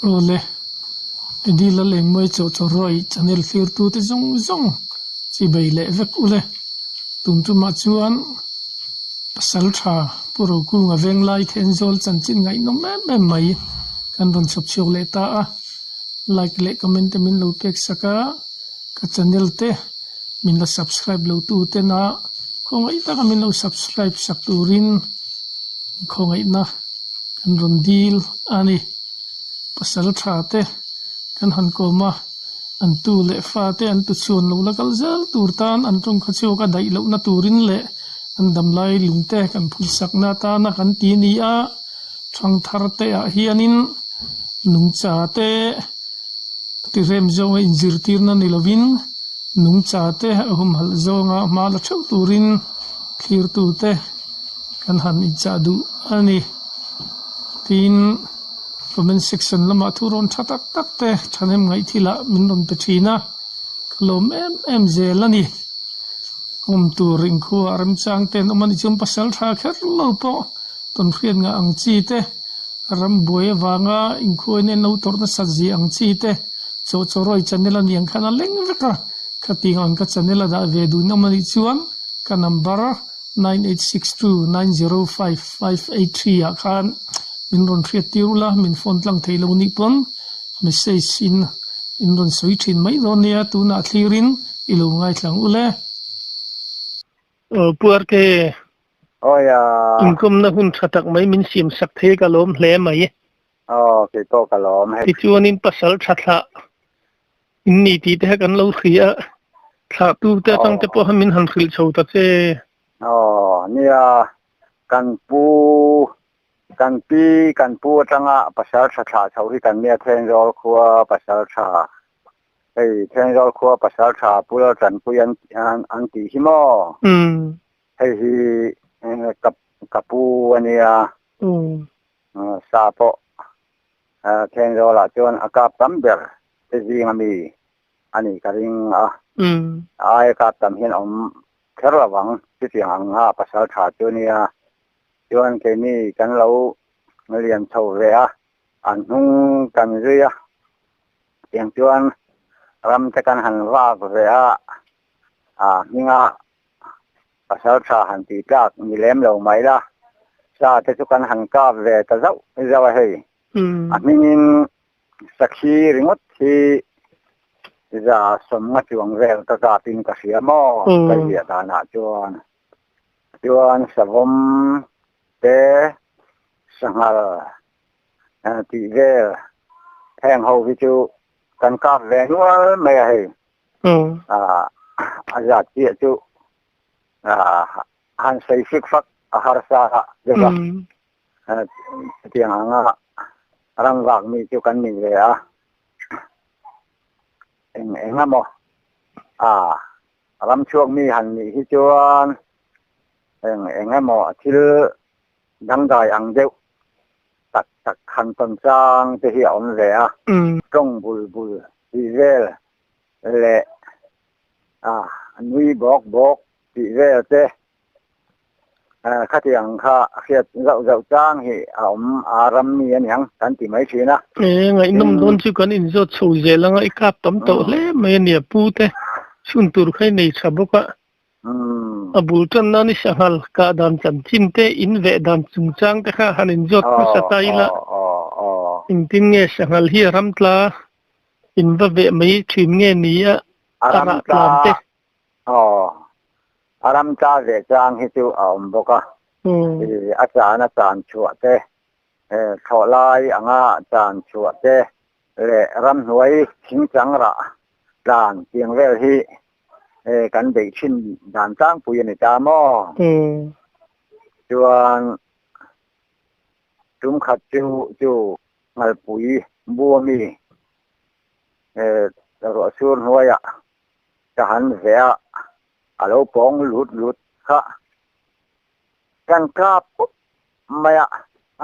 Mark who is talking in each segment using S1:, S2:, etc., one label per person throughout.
S1: Awle, Eddie Lalengmawii Chawhchawrawi channel thlirtute zawng zawng chibei leh vek ule. Tum tumah chuan pasal tha Pu Rokunga Venglai Thenzawl chanchin ngaihnawm em em mai kan rawn chhawp chhuak leh ta a. Like leh comment te min lo pek sak a, ka channel te min la subscribe lo tu tena khawngaih taka min lo subscribe sak turin khawngaihna kan rawn dil a ni. Pasal tha te kan han kawm a, an tu leh fa te an tu chhuan lo la kal zel tur tan an tawngkha chhuak a daih lohna turin leh an damlai lung te kan phulsakna atana kan ti ni a. Thangthar te ah hianin nungcha te tirem zawnga inzirtirna ni lovin nungcha te a humhalh zawnga hma la theuh turin thlirtu te kan han inchah duh a ni. Tin, comment section lamah thu rawn tha tak tak te thahnem ngaih thilah min rawn pe thin a, ka lawm em em zel a ni. Awm tur inkhua remchang ten awm a ni chuan pasal tha kher lo pawh. Tawnhriat ngah ang chi te, rambuai avanga inkhuain en lo tawrh nasat zia ang chi te, Chawhchawrawi channel a ni ang khan a leng vek a, khatiang ang ka channel a dah ve dun awm a nih chuan ka number 9862905583 ah khan min rawn hriat tir ula, min phone tlang thei lo nih pawn message in in rawn sawi thin mai dawn nia, tunah thlirin i lo ngaithla ang ule. Aw Pu Arte.
S2: Awi a.
S1: Inkawmna hun tha tak mai min siam sak thei ka lawm hle mai.
S2: Aw kei pawh ka lawm hei.
S1: Tichuanin pasal tha thlah in ni tih te kha kan lo hria a, thlahtu te atang te pawh kha min han hrilh chho ta che.
S2: Aw nia, kan pu, kan pi, kan pu atanga pasal tha thlah chho hi kan nia Thenzawl khua pasal tha hei Thenzawl khua pasal tha Pu Laltanpui an an tih hi maw?
S1: Umm.
S2: Hei hi ka ka pu a nia. Sa pawh Thenzawl-ah chuan a kap tam ber te zing ami a nih ka ring a. A aia kap tam hian awm kher lo ang chutiang ang nga pasal tha chu nia. Chuan keini kan lo lian chho ve a, an hnung kan zui a. Tiang chuan ram te kan han vak ve a, a hminga Pasal tha han tih tlak ni lem lo mai la, sa te chu kan han kap ve ta zauh zauh a hei. A hmingin sakhi ringawt hi za sawmnga chuang vel ka kapin ka hria maw ka ziah danah chuan. Chuan savawm te sanghal tih vel heng ho hi chu kan kap ve nual mai a hei. A zat chiah chu han sawi fik fak a harsa deuh a, chutiang anga ram vak mi chu kan ni ve a, eng eng emaw ram chhuak mi han nih hi chuan eng eng emaw thil dangdai ang deuh tak tak han tawn chang te hi a awm ve a, tawng bul bul tih vel leh a nui bawk bawk tih vel te khatiang kha hriat zauh zauh chang hi a awm a ram mi a niang kan ti mai thin a.
S1: E ngaihnawm dawn chu kan inzawt chho zel anga i kap tam tawh hle mai a nia pu te chhun tur kha i nei tha bawk a. A bul tan nan i sanghal kah dan chanchin te in veh dan chungchang te kha han inzawt hmasa ta ila engtin nge sanghal hi a ram tla In va veh mai thin nge ni a,
S2: a
S1: rah tlan te.
S2: Aw, a ram tla veh chang hi chu a awm bawk a, a chan a chan chhuah te, thlawh lai anga chan chhuah te leh ramhnuai thingchang rah tlan tiang vel hi kan beih thin dan tlangpui a ni ta maw? Chuan tum khat chu chu Ngalpui Buami ruah sur hnuaiah ka han ve a, a lo pawng lut lut kha. Kan kap pup mai a,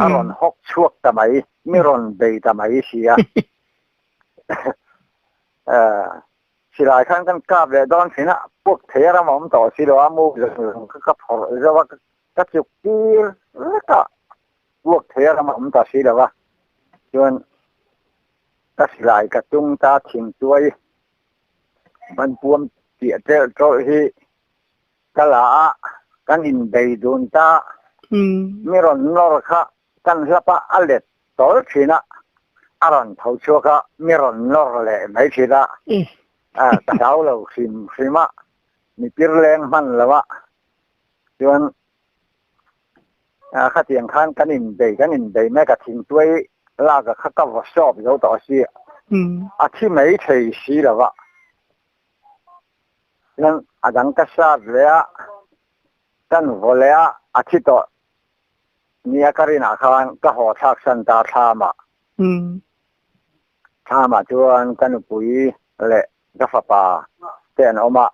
S2: a rawn hawk chhuak ta mai, mi rawn bei ta mai si a. Silai khan kan kap leh dawn thin a, puak thei a ram a awm tawh si lo a, mu zawng zawng kha ka phawrh zauh a, ka chuk tir vek a. Puak thei a ram a awm ta si lo a, chuan Ka silai ka tung ta thingtuai banpuam piah telh tawlh hi ka la a, kan inbei dun ta. Mi rawn nawr kha kan hlap a, a let tawl thin a, a rawn tho chhuak a, mi rawn nawr leh mai thin a, ka hlau lo hrim hrim a, mi pir leng hman lo a, chuan khatiang khan kan inbei kan inbei mek a, thingtuai lak a kha ka vaw sawp zo tawh a si, a thi mai thei si lo va, chuan a dang ka sat leh a, kan vaw leh a, a thi tawh. Nia ka rinah khan ka haw thlak san ta thlamah. Thlamah chuan ka nupui leh ka fapa te an awm a,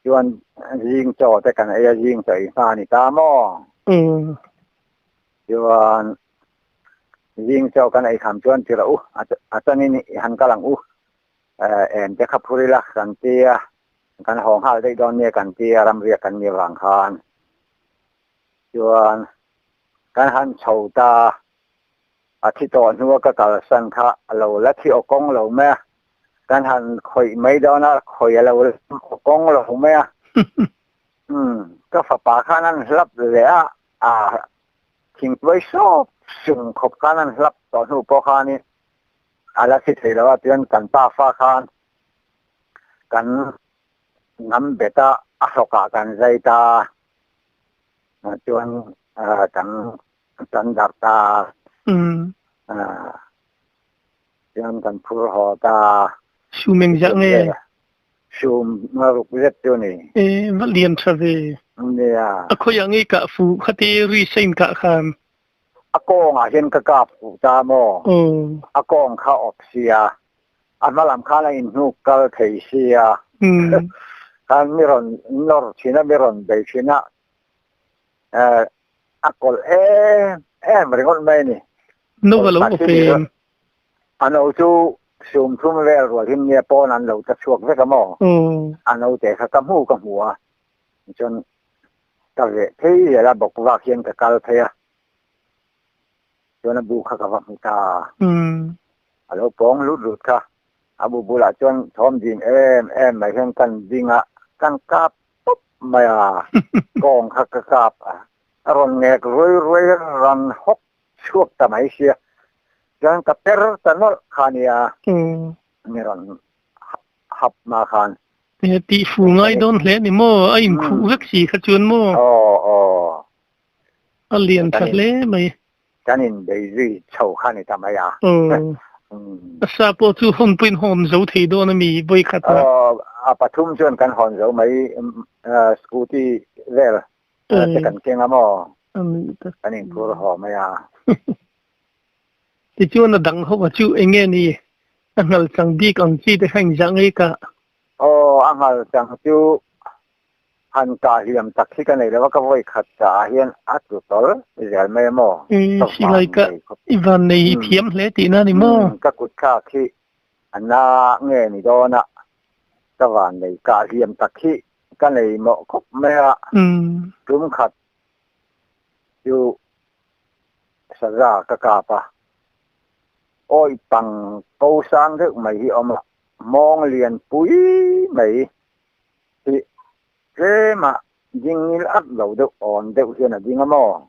S2: chuan zing chaw te kan ei a, zing chaw ei hma a ni ta maw? Chuan zing chaw kan ei kham chuan tirh u, a changin i han kal ang u, en te kha phur ila kan tia, kan haw nghal daih dawn nia kan tia, ramriak kan nih avang khan. Chuan kan han chho ta, a thi tawh hnua ka kalsan kha a lo la thi aw kawng lo mai a, kan han khawih mai dawn a, khawih a lo la aw kawng lo mai a. Umm, ka fapa khan an hlap leh a, a thingtuai sawp sung khawp khan an hlap tawh hnu pawh khanin a la thi thei lo a, chuan kan pafa khan kan ngam bet a, a hlawkah kan zai ta. Chuan kan kan darh ta chuan kan phur haw ta.
S1: Sum engzah nge?
S2: Sum ruk zet chu ni.
S1: E va lian tha ve.
S2: Nia.
S1: A khawiah nge kah fu khati ri sein kah khan?
S2: A kawngah hian ka kap fuh ta maw? A kawng kha awp sia. A hma lam khan a inhnuk kal thei sia. Khan mi rawn nawr thin a, mi rawn bei thin a, a kawlh em em ringawt mai a ni.
S1: No a lo awp em?
S2: A no chu sum thum vel rual him nia pawn an lo ta chhuak vek a maw? A note kha ka hmu ka hmu a, chuan ka veh phei zel a, bawk vak hian ka kal phei a. Chuan a bu kha ka va hmu ta. A lo pawng lut lut kha. A bu bulah chuan thawm ding em em mai hian kan ding a, kan kap pawp mai a. Kawng kha ka kap a, a rawn ngek ruai ruai hian rawn hawk chhuak ta mai sia. Chuan ka per ta nawlh kha nia, mi rawn hap hma khan.
S1: Tih fu ngai dawn hle ni maw? A inkhuh vek si kha chuan maw?
S2: Aw aw.
S1: A lian tha hle mai.
S2: Kan inbei zui chho kha ni ta mai a.
S1: A sa pawh chu hawn pawhin hawn zo thei dawn a mi vawi khat ah.
S2: A pathum chuan kan hawn zo mai scooty vel te kan keng a maw. Kan inphur haw mai a.
S1: Tichuan a dang ho a chu eng nge ni a nghal chang bik ang chi te kha engzah ngei ka.
S2: Aw a nghal chang chu Han kah hliam tak hi ka nei lo a, ka vawi khat caah hian a tlu tawl zel mai a maw? Ka
S1: Silai ka i van nei i thiam hle tihna a ni maw?
S2: Ka kut thlak hi a na nge ni dawn a, ka van nei kah hliam tak hi ka nei mawh khawp mai a, tum khat chu saza ka kap a, awi pang ko sang deuh mai hi a awm a, mawng lian pui mai Hi tlema ding ngil at lo deuh awn deuh hian a ding a maw?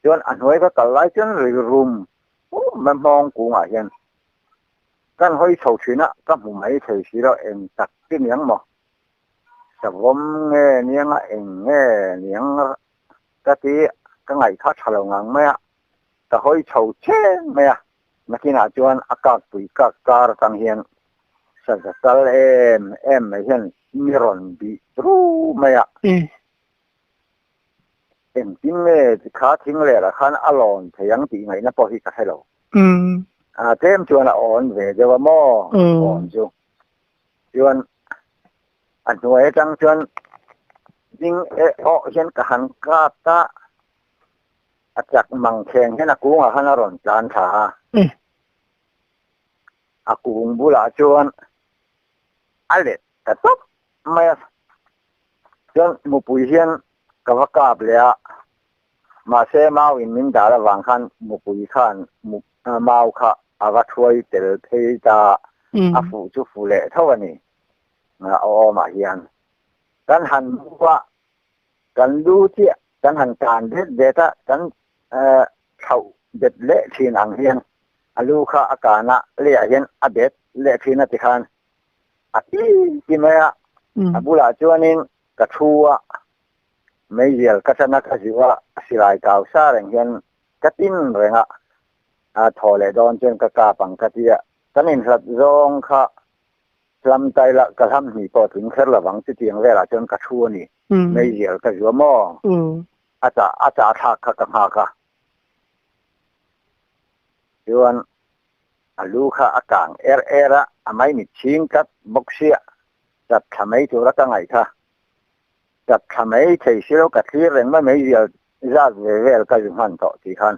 S2: Chuan a hnuai ka kal lai chuan ri rum rum a hmawng kungah hian kan hawi chho thin a, ka hmu mai thei si lo eng tak chi niang maw? Savawm nge niang a eng nge niang ka ti ka ngaih kha tha lo ngang mai a, ka hawi chho cheng mai a. Nakinah chuan a kakpui kak kar atang hian saza kal em em mai hian mi rawn bih ru mai a. Engtin nge tikha thing lerah khan a lawn thei ang tih ngaihna pawh hi ka hre lo. Tlem chuan a awn ve deuh a maw awn chu. Chuan a hnuai atang chuan ding eh awh hian ka han kap ta. A chak mang thleng hian a kungah khan a rawn tlan thla a. A kung bulah chuan a let ta tawp mai a. Chuan mupui hian ka va kap leh a, Mahse mau in min dal avang khan mupui khan mau kha a va thuai tel phei ta, a fuh chu fu leh tho a ni. A awmah hian kan han lu a, kan lu chiah kan han tan det det a, kan thlauh bet leh thin ang hian a lu kha a kan a, leiah hian a bet leh thin a tikhan a ti ti mai a, a bulah chuanin ka thu a, meizial ka chan a ka ziu a, silai kau sa reng hian ka tin reng a, a thaw leh dawn chuan ka kap ang ka ti a, kan inhlat zawng kha hlam ta ila ka hlam hnih pawh tling kher lovang chutiang velah chuan ka thu a ni, meizial ka ziu a maw? A chah a chah thlak kha ka nghak a, chuan a lu kha a kang er er a, a maimit chhing tlat bawk sia, chat thla mai tura ka ngaih kha. Chat thla mai thei si lo, ka thlir reng mai mai zial zat ve vel ka zu hman tawh tih khan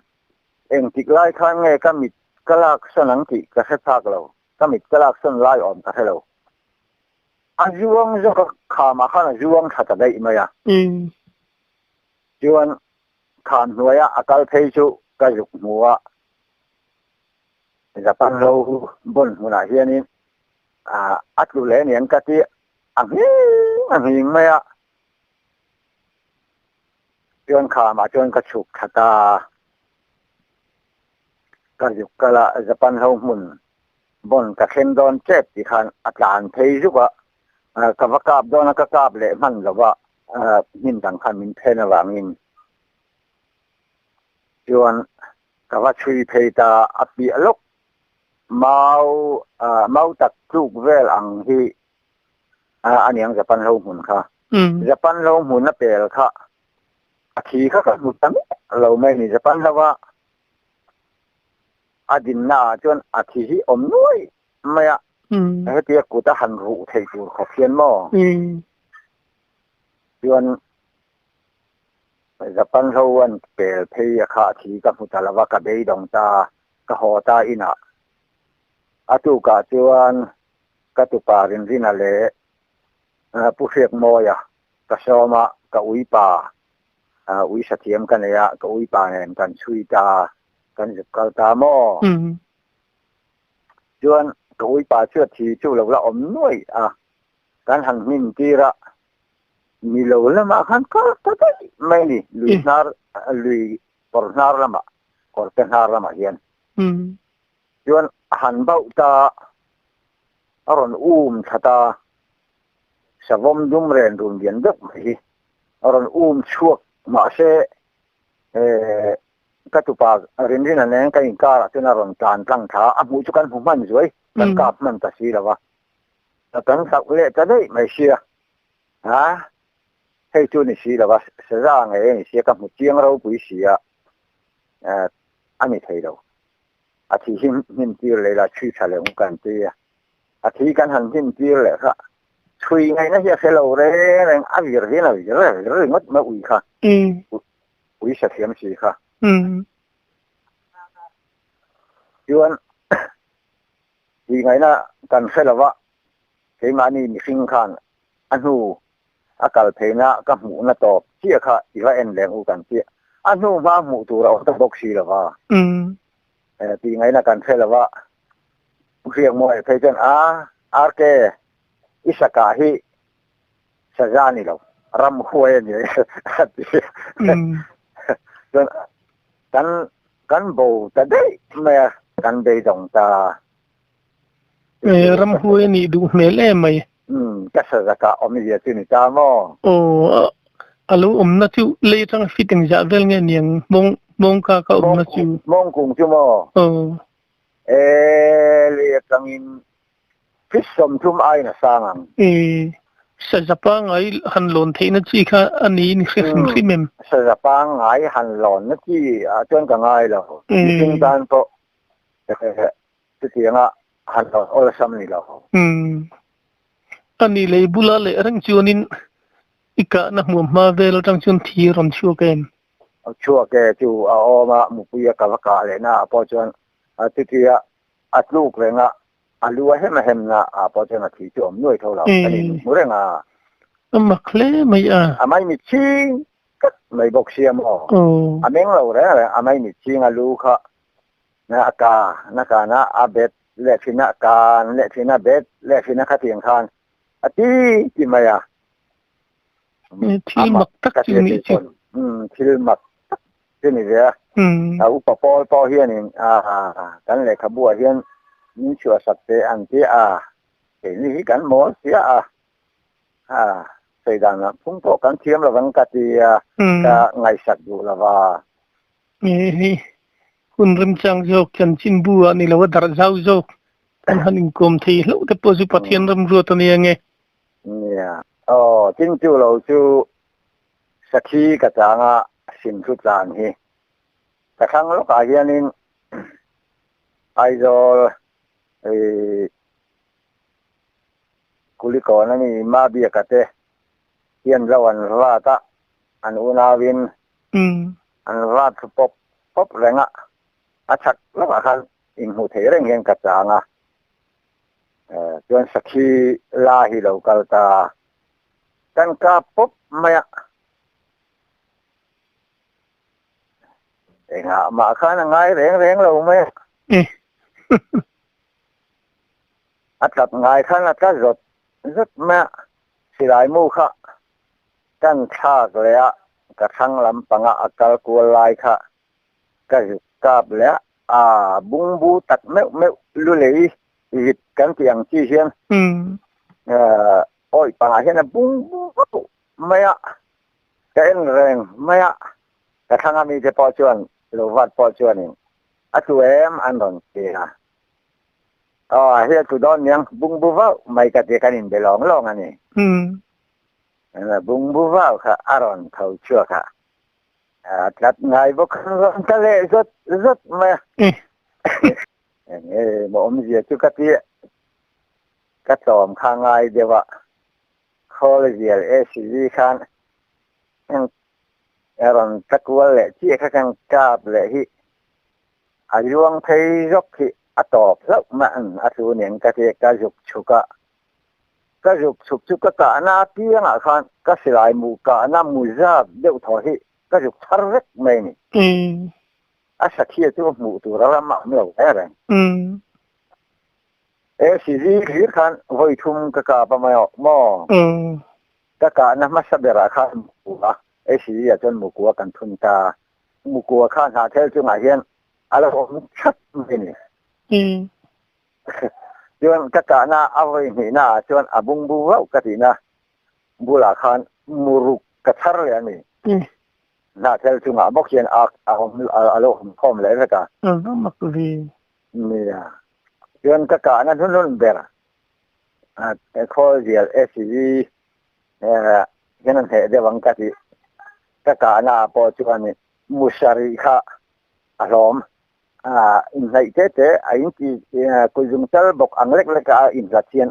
S2: engtik lai khan nge ka mit ka lak sawn ang tih ka hre phak lo, ka mit ka lak sawn lai awm ka hre lo. A zuang zawk a, khamah khan a zuang tha ta daih mai a. Chuan kham hnuaia a kal phei chu ka zuk hmu a, Japan lo bawn hmunah hianin a tlu leh aniang ka ti a nghing a nghing mai a. Chuan khamah chuan ka chhuk thla ta a, ka zuk kal a, Japan ho hmun bawn ka thleng dawn tep ti khan a tlan phei zuk a, ka va kap dawn a, ka kap leh hman lo va, hnim dang khan min phen avangin chuan Ka va chhui phei ta a piah lawk mau mau tak tluk vel ang hi a niang Japan ho hmun kha. Japan ho hmun a pel kha a thi kha ka hmu ta miah lo mai ni Japan ho a a dinna ah chuan a thi hi awm nuai mai a hetia kut a han ruh thei tur khawp hian maw chuan Japan ho an pel phei a kha thi ka hmu ta lo va, ka beidawng ta, ka haw ta inah. A tukah chuan ka tupa Rinrina leh Pu Hriakmawia ka sawm a, ka uipa, ui sathiam ka nei a, ka uipa nen kan chhui ta, kan zuk kal ta maw? Chuan ka uipa chu a thi chu lo la awm nuaih a, kan han hnim tir a, Ni lo lamah khan kal ta daih mai a ni, lui hnar, lui kawr hnar lamah, kawr te hnar lamah hian. Chuan a han bauh ta, a rawn um thla ta, savawm dum ren run lian deuh mai hi a rawn um chhuak mahse ka tupa Rinrina nen kan inkarah chuan a rawn tlan tlang thla a, a hmuh chu kan hmu hman zuai, kan kap hman ta si lo va. Kan hlauh leh ta daih mai sia. Ha? Hei chu ni si lo va, saza ngei a ni sia, ka hmu chiang ropui si a, a ni thei lo. A thi hi hnim tir leh ila chhui tha leh ang kan ti a. A thi kan han hnim tir leh kha, chhui ngaihna hi a hre lo reng reng, a vir hian a vir a vir ringawt mai ui kha, ui sathiam si kha. Chuan tih ngaihna kan hre lo va, Keimahni mihring khan a hnu a kal pheina ka hmuhna tawp chiah kha i va en leng u kan chiah. A hnu hma hmuh tur a awm ta bawk si lo va. Tih ngaihna kan hre lo va. Hriak mawi phei chuan a RK i sakah hi saza ni lo, ram huai a ni a ti. Chuan kan kan bo ta daih mai a, kan beidawng ta.
S1: E, ramhuai a nih duh hmel em mai.
S2: Umm, ka sazakah awmzia chu ni ta maw?
S1: Aw, a lo awmna chu lei atanga fit engzah vel nge niang mawng, mawngka ka awmna chu?
S2: Mawngkung chu maw?
S1: Aw.
S2: E, lei atangin fit 30 aiin a sang ang.
S1: E, saza pangngai han lawn theihna chi kha a niin i hre hrim hrim em?
S2: Saza pangngai han lawnna chi ah chuan ka ngai lo. Mihring tan pawh Chutianga han lo awlsam ni lo.
S1: Umm. A nih lei bula leh reng chuanin i kahna hmuam hma vel atang chuan thi a rawn chhuak em?
S2: A chhuak e, chu a awm a, mupui a ka va kah leh na ah pawh chuan chutia a tluk reng a, a lu a hem a hem na ah pawh chuan a thi chu a awm nuai tho lo, kan in hmu reng a.
S1: A mak hle mai a.
S2: A mai mitchhing. tlat mai bawk sia maw? A meng lo reng reng, a maimit ching a lu kha na a ka na kan a, a bet leh thin a, kan leh thin a, bet leh thin a khatiang khan a ti ti mai a.
S1: Thil mak tak chu nih chu.
S2: Thil mak tak chu ni ve a. A upa pawl pawh hianin kan lehkhabu ah hian min chhuahsak teh ang tia a, keini hi kan mawl sia a. A sawi dan ah phung pawh kan thiam lo ang ka ti a, ka ngaihsak duh lo va.
S1: Nge hi hun remchang zawk chanchinbu ah ni lo a darh zau zawk kan han inkawm thei hlauh te pawh chu Pathian ramruat a nia nge.
S2: Nia. Aw, tin chu lo chu sakhi ka chang a simthu tlan hi. Ka thlang lawkah hianin Aizawl i Kulikawn a ni, Mabiaka te hian lo an vat a, an unauin an vat thlu pawp pawp reng a, a chhak lawkah khan inhmuh theih reng hian ka chang a, chuan sakhi la hi lo kal ta, kan kap pawp mai a, engah mah khan a ngai reng reng lo mai a. A tlat ngai khan a tla zawt zawt mai a, silai mu kha kan thlak leh a, ka thlang lampanga a kal kual lai kha ka zuk kap leh a, aa bungbu tak meuh meuh lu lei vit kan tih ang chi hian awih pangah hian a bungbu vauh mai a, ka en reng mai a, ka thlang ami te pawh chuan lo vat pawh chuanin a tlu em an rawn ti a. Aw, hei a tlu dawn niang, bungbu vauh mai ka ti kan inbe lawng lawng a ni. Bungbu vauh kha a rawn tho chhuak a, a tlat ngai bawk khan rawn tla leh zawt zawt mai a. Eng emaw awmzia chu ka ti a, ka tlawm kha ngai deuh a, khawl zial ACV khan a rawn tla kual leh chiah kha kan kap leh hi. A luang phei zawk hi a tawp hlauh mah an a tlu nen ka ti ka zuk chhuk a. Ka zuk chhuk chu ka kahna apiangah khan ka silai mu kahna mu zat deuh thaw hi ka zuk chhar vek mai a ni. A sakhia chu hmuh tur a ram a awm lo reng reng. E sizi hlir khan vawi thum ka kap a mai aw maw? Ka kahna hmasa berah khan mu a, e sizi ah chuan mukua kan thun ta. Mukua kha hnahthel chungah hian a lo awm thlap mai a ni. Chuan ka kahna a vawi hnihna ah chuan a bungbu vauh ka tihna bulah khan muruk ka chhar leh a ni. Hnahthel chungah bawk hian a awm a lo awm khawm leh vek a.
S1: A va mak ve.
S2: Nia. Chuan ka kahna hnunhnun ber khawl zial SUV hian an hneh deuh ang ka tih. Ka kahna ah pawh chuan musari kha a hlawm. Inhnaih te te a inti kut zungchal bawk ang lek lek a inhlat hian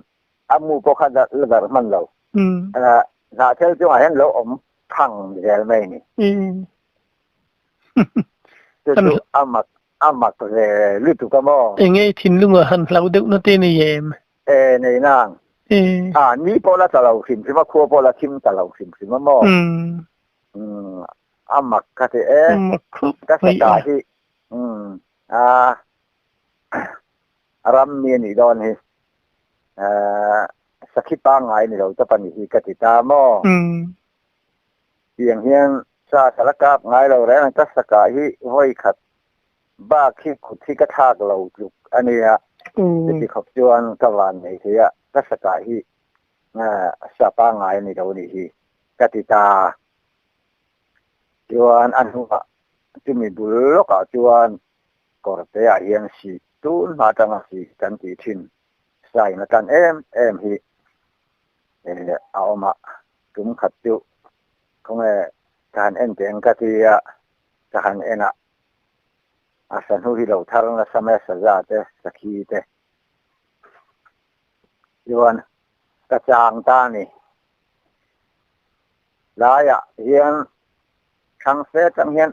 S2: a mu pawh kha la darh hman lo. Hnahthel chungah hian lo awm thang zel mai a ni. Chu chu a mak a mak ve lutuk a maw?
S1: Enge thinlunga han hlau deuh na te nei em?
S2: E nei nang. A ni pawh la tla lo hrim hrim a, khua pawh la thim ta lo hrim hrim a maw? Umm a mak ka ti e. Ka saka hi umm a ram mi a nih dawn hi. Sakhi pangngai ni lo tawp a nih hi ka ti ta maw? Tiang hian sa ka la kap ngai lo reng ang, ka sakah hi vawi khat bak hi kut hi ka thlak lo tluk a nia. Chuti khawp chuan ka van nei thei a, ka sakah hi sa pangngai a ni lo nih hi ka ti ta. Chuan a hnuah chumi bul lawkah chuan kawr te ah hian sih tun hma atanga sih kan tih thin sain a tlan em em hi a awm a. Tum khat chu khawnge ka han en teh ang ka ti a, ka han en a, a sahnu hi lo thar nasa mai a, saza te, sakhi te chuan ka chang ta a ni. Laiah hian thlang fe atang hian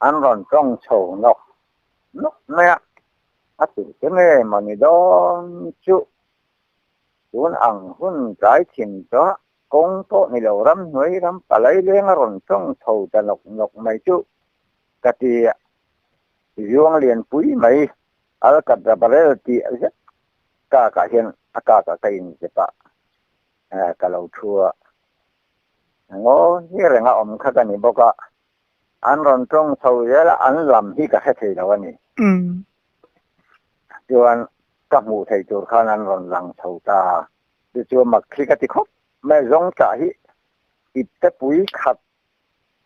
S2: an rawn tawng chho nawk nawk mai a, a tute nge mawni dawn chu. Tun ang hun tlai thin tawh. Kawng pawh ni lo ramhnuai ram palai leng a rawn tawng chho ta nawk nawk mai chu ka ti a. Zuang lianpui mai Alkatra barrel tih zet kakah hian a kakah ka inzep a, ka lo thu a. Ngawi reng a awm kha ka ni bawk a, an rawn tawng chho zel a, an lam hi ka hre thei lo a ni. Chuan ka hmuh theih tur khan an rawn lang chho ta. Chu chu mak khi ka ti khawp mai, zawng tah hi ipte pui khat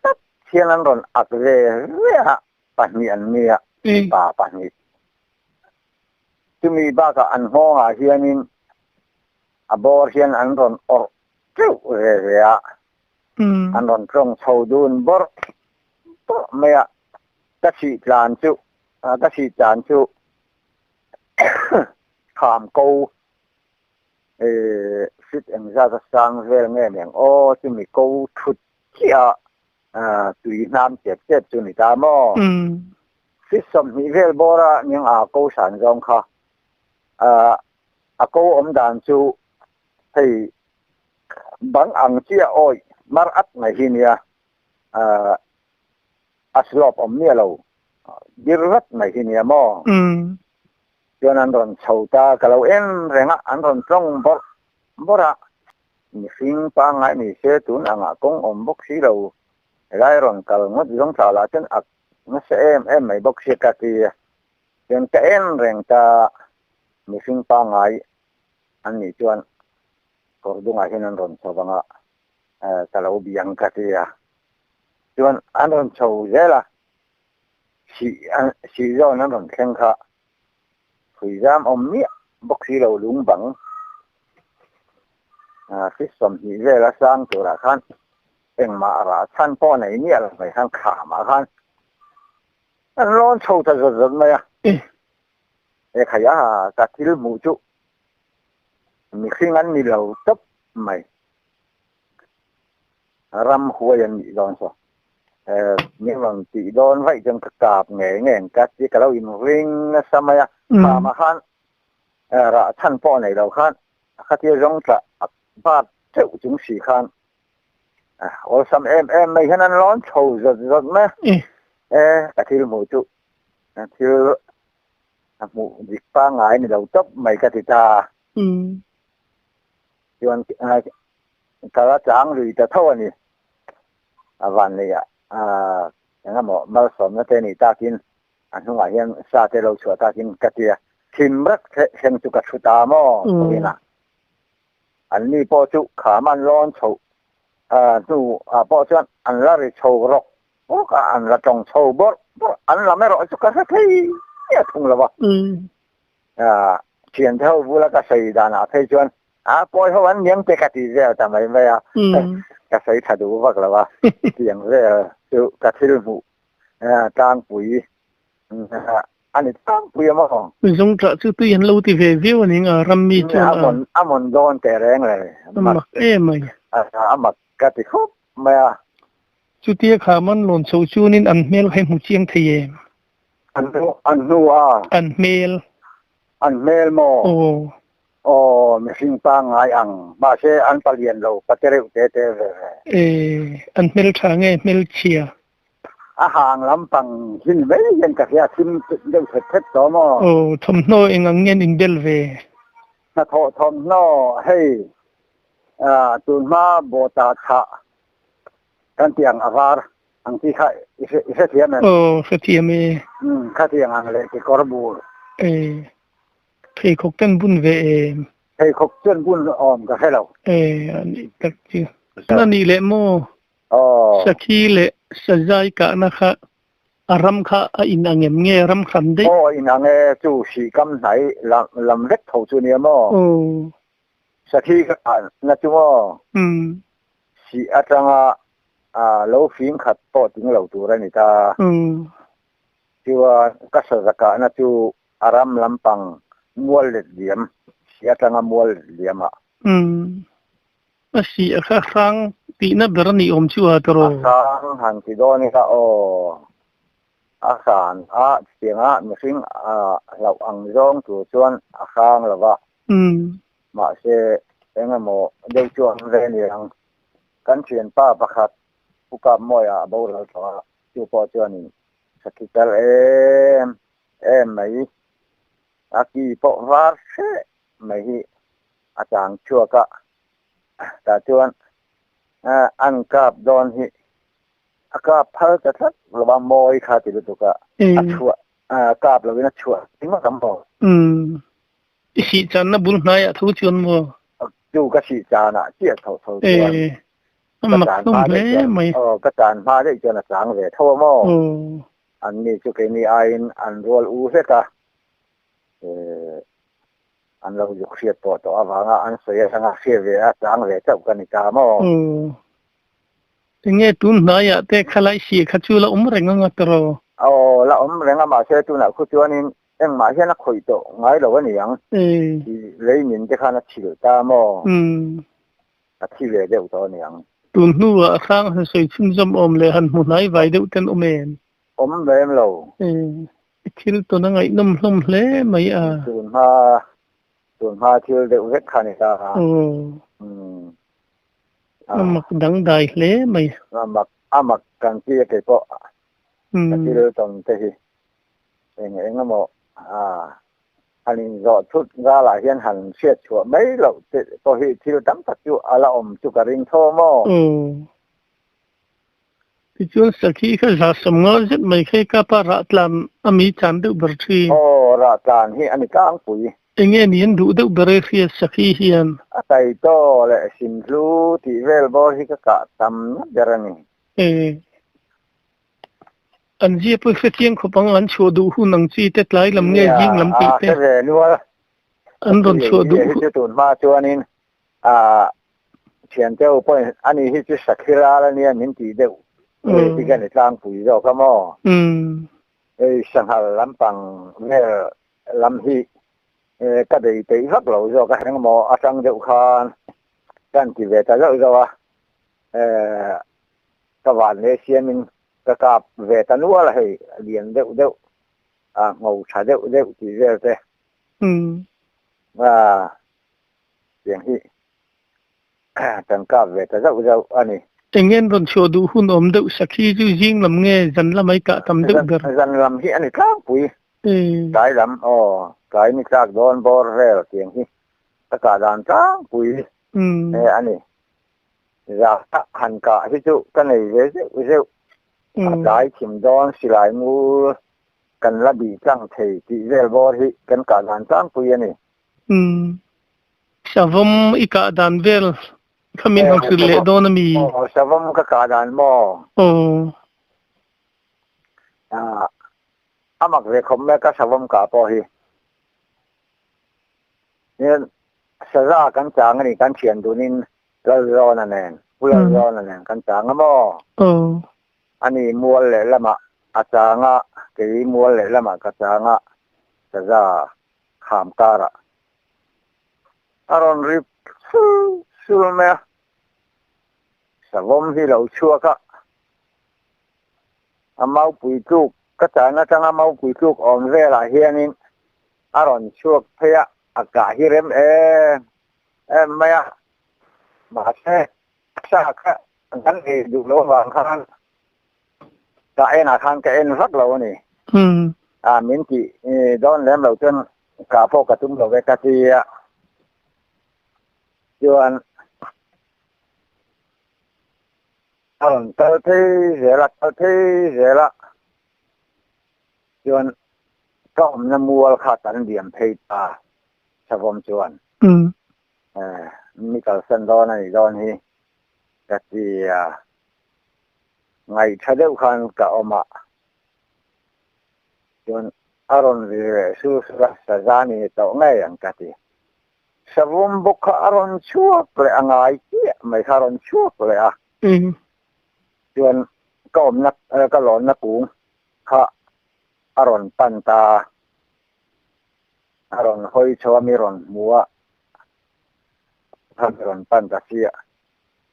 S2: tlat hian an rawn ak ve ve a, pahnih an nia, mipa pahnih. Chumi bakah an nghawngah hianin a bawr hian an rawn awrh teuh ve ve a, an rawn tawng chho dun bawrh bawrh mai a, ka chhih tlan chu, ka chhih tlan chu kham ko fit engzat a sang vel nge niang aw, chumi ko thut chiah a tui hnam chep chep chu ni ta maw? Fit 20 vel bawra niang a ko san zawng kha a ko awm dan chu hei bang ang chiah awih mar at mai hi nia a slope awm miah lo dir vat mai hi nia maw? Chuan an rawn chho ta, ka lo en reng a, an rawn tawng bawrh bawrh a. Mihring pangngai ni se tun angah kawng awm bawk si lo, helai rawn kal ngawt zawng thla lah chuan ak nasa em em mai bawk si ka ti a. Chuan ka en reng ta, mihring pangngai an nih chuan kawr dungah hian an rawn chho vang a, ka lo biang ka ti a. Chuan an rawn chho zel a, Sih zawn an rawn thleng kha Phuizam awm miah bawk si lo lung bang feet 20 vel a sang turah khan engmah rah chhan pawh nei miah lo mai khan khamah khan an lawn chho ta zawt zawt mai a. He khai a ka thil hmuh chu mihring an ni lo tawp mai. Ram huai an nih dawn saw. Min rawn tih dawn vaih chuan ka kap ngei ngei ang ka ti ka lo inring nasa mai a. Khama khan rah chhan pawh nei lo khan khatia zawng tla bat teuh chung si khan awlsam em em mai hian an lawn chho zawt zawt mai a. E ka thil hmuh chu thil hmuh dik pangngai ni lo tawp mai ka ti ta. Chuan Kal a chang lui ta tho a ni. A van neih ah eng emaw malsawmna te nih takin a hnungah hian sa te lo chhuah takin ka ti a. Thim rak thleng chu ka thu ta maw vawiin ah. An ni pawh chu kham an lawn chhoh hnu ah pawh chuan an la ri chho rawk rawk a, an la tawng chho bawrh bawrh. An lam erawh chu ka hre thei miah thung lo a. Thiante ho bula ka sawi danah phei chuan a pawi ho an niang te ka ti vel ta mai mai a, ka sawi tha duh vak lo a, tiang vel chu ka thil hmuh tlangpui a ni tlangpui a maw.
S1: Zawng tah chu tui an lo ti ve viau a ning a, ram mi chuan
S2: a. A mawn dawn teh reng le.
S1: A mak em mai.
S2: A mak ka ti khawp mai a.
S1: Chutia kha man lawn chho chuanin an hmel kha i hmu chiang thei em?
S2: An an hnu a.
S1: An hmel.
S2: An hmel maw?
S1: Aw.
S2: Aw, mihring pangngai ang. Mahse, an palian lo, pate reuh te te ve ve.
S1: E, an hmel tha nge hmel chhia?
S2: A hang lampang hin mai hian ka hria, thim deuh thet thet tawh maw?
S1: Aw, thawmhnaw eng ang nge an inbel ve?
S2: Hnathawh thawmhnaw, hei, tunhma bawta chhah kan tih ang a var. Ang chi kha i hrethiam em?
S1: Aw, hrethiam e.
S2: Umm, khatiang ang leh kekawr bur.
S1: E, pheikhawk ten bun ve em?
S2: Pheikhawk chuan bun awm ka hre lo.
S1: E, a nih tak chu. A nih leh maw?
S2: Aw.
S1: Sakhi leh sazai kahna kha a ram kha a inang em nge ram hran daih?
S2: Aw, a inang e, chu hri kam hnai lam vek tho chu nia maw?
S1: Aw.
S2: Sakhi kahna chu maw?
S1: Umm.
S2: Sih atanga lo fing khat pawh ting lo tur a ni ta. Chuan ka saza kahna chu a ram lampang mual let liam, sih atanga mual let liam ah.
S1: A sih a kha hrang tihna ber a nih awm chu a tawrh.
S2: A hrang han ti dawn ila aw. A hran a chutianga mihring hlauh ang zawng tur chuan a hrang lo va. Mahse. Engemaw deuh chu an ve ni ang. Kan thianpa pakhat Pu Kapmawia a boral tawh a, chu pawh chuanin sakhi kal em em mai, a ki pawh var hreh mai hi a chang chhuak a, tah chuan an kap dawn hi a kap phal ta tlat lo a, mawi kha ti lutuk a, a chhuah kap lovin a chhuah ringawt ang maw?
S1: Umm. I sih channa bul hnaiah tho chuan maw?
S2: Chu ka sih chanah chiah tho tho chuan.
S1: Ee, a mak hlawm hle mai.
S2: Aw, ka chan hma daih chuan a chang ve tho a maw? An ni chu keini aiin an rual u hlek a, ee, an lo zuk hriat pawh tawh avanga an sawi atanga hria ve a chang ve chauh ka ni ta maw?
S1: Aw. Enge tun hnaiah te khalai sih kha chu la awm reng anga tiraw?
S2: Aw, la awm reng a, mahse tunah khu chuanin Engmah hian a khawih tawh ngai lo a ni ang. Lei min te khan a chhilh ta maw? A thi ve deuh tawh a ni ang.
S1: Tun hnuah a hrang han sawi chhunzawm awm leh han hmu hnai vai deuh ten awm em?
S2: Awm lem lo.
S1: I thil tawn a ngaihnawm hlawm hle mai a.
S2: Tun hma, tun hma thil deuh vek kha a ni ta.
S1: A mak dangdai hle mai.
S2: A mak, a mak kan ti a keipawh ka thil tawn te hi. Eng eng emaw han inzawh thut zalah hian han hriat chhuah mai loh te pawh hi thil tam tak chu a la awm chu ka ring tho maw?
S1: Aw. Tichuan sakhi kha za sawmnga zet mai kha i kapa rah tlan a mi chan deuh ber thin.
S2: Aw, rah tlan hi a ni tlangpui.
S1: Enge ni an duh deuh ber e hria sakhi hian?
S2: A taitaw leh simhlu tih vel bawr hi ka kah tam na ber a ni.
S1: Ee. An zia pawh hre chiang khawp ang, an chhuah duh hun ang chi te, tlai lam nge zing lam tih te. An rawn chhuah duh
S2: hun. Tun hma chuanin thiante ho pawhin ani hi chu sakhi ral ania min tih deuh hi ka ni tlangpui zawk a maw. Hei sanghal lampang vel lam hi ka bei peih vak lo zawk a, engmaw atang deuh khan ka han ti ve ta zauh zauh a. Ka van leh siamin ka kap ve ta nual a hei, a lian deuh deuh, a ngho tha deuh deuh tih vel te. A tiang hi kan kap ve ta zauh zauh a ni.
S1: Eng rawn chhuah duh hun awm deuh sakhi chu zing lam nge zan lam ai kah tam deuh ber?
S2: Zan lam hi a ni tlangpui. Tlai lam aw, tlai ni tlak dawn bawr vel tiang hi ka kah dan tlangpui a ni. Zah han kah hi chu ka nei ve zeuh zeuh. A tlai thim dawn silai ngur kan la bih tlang thei tih vel bawr hi kan kah dan tlangpui a ni.
S1: Umm. Savawm i kah dan vel kha min han hrilh leh dawn a mi?
S2: Aw, savawm ka kah dan maw?
S1: Aw.
S2: A mak ve khawp mai ka savawm kah pawh hi. Saza kan chang a ni, kan thian dunin Lalzawna nen, Pu Lalzawna nen kan chang a maw? Ani mual lehlamah a chang a, kei mual lehlamah ka chang a, saza kham karah a rawn ri sul sul mai a, savawm hi lo chhuak a, a maupui tluk, ka chan atanga maupui tluk awm velah hianin A rawn chhuak phei a, a kah hi rem em em mai a, mahse sa kha kan ei duh loh avang khan ka enah khan ka en vak lo a ni. A min tih dawn lem lo chuan kah pawh ka tum lo ve ka ti a, chuan a rawn kal phei zel a, kal phei zel a, Chuan ka awmna mual kha kan liam phei ta Savawm chuan mi kalsan dawn a nih dawn hi ka ti a, ngaihṭha deuh khan ka awm a, chuan a rawn ri leh sur sur a, saza ni tawh ngei ang ka ti. Savawm bawk kha a rawn chhuak leh a ngai chiah mai kha a rawn chhuak leh a, chuan ka awmna ka lawnna kung kha a rawn pan ta a, a rawn hawi chho a, mi rawn hmu a, kha mi rawn pan ta si a,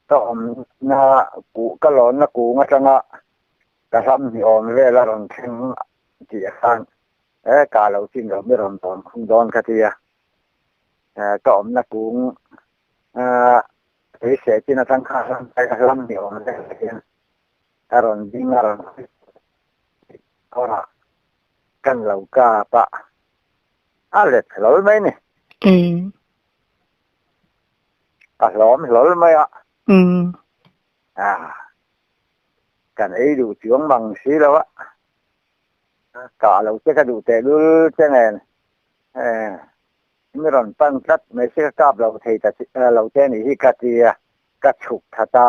S2: ka awmna kuh ka lawnna kung atanga ka hlam ni awm vel a rawn thleng tih a khan e ka lo chin lo mi rawn dawn khum dawn ka ti a, ka awmna kung. Kei seh chin atang khan ram kai ka hlam ni awm deuh hian a rawn ding a rawn hawi kawr ah kan lo kap a, a let hlawl mai ni. A hlawm hlawl mai a. Kan ei duh chuang mang si lo a, kah lo che ka duh tehlul che nen. Mi rawn pan tlat mai si ka kap lo thei ta lo che anih hi ka ti a, ka chhuk tha ta.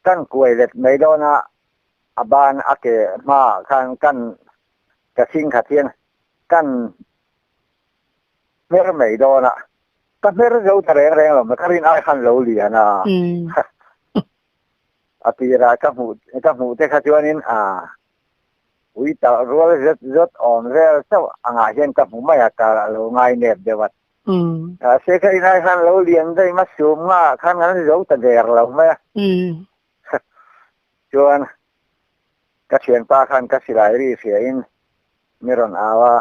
S2: Kan kuai let mai dawn a, a ban a ke hmaah khan kan ka chhing khat hian kan hmer mai dawn a, ka hmer zo ta reng reng lo mai, ka rin ai khan lo lian a. A tirah ka hmuh ka hmuh te kha chuanin a Ui talh rual zet zet awm vel chauh angah hian ka hmu mai a, ka lo ngai nep deuh a. Mahse ka inah khan lo lian daih ma sum nga ah khan kan zo ta der lo mai a. Chuan ka thianpa khan ka silai ri hria in mi rawn au a,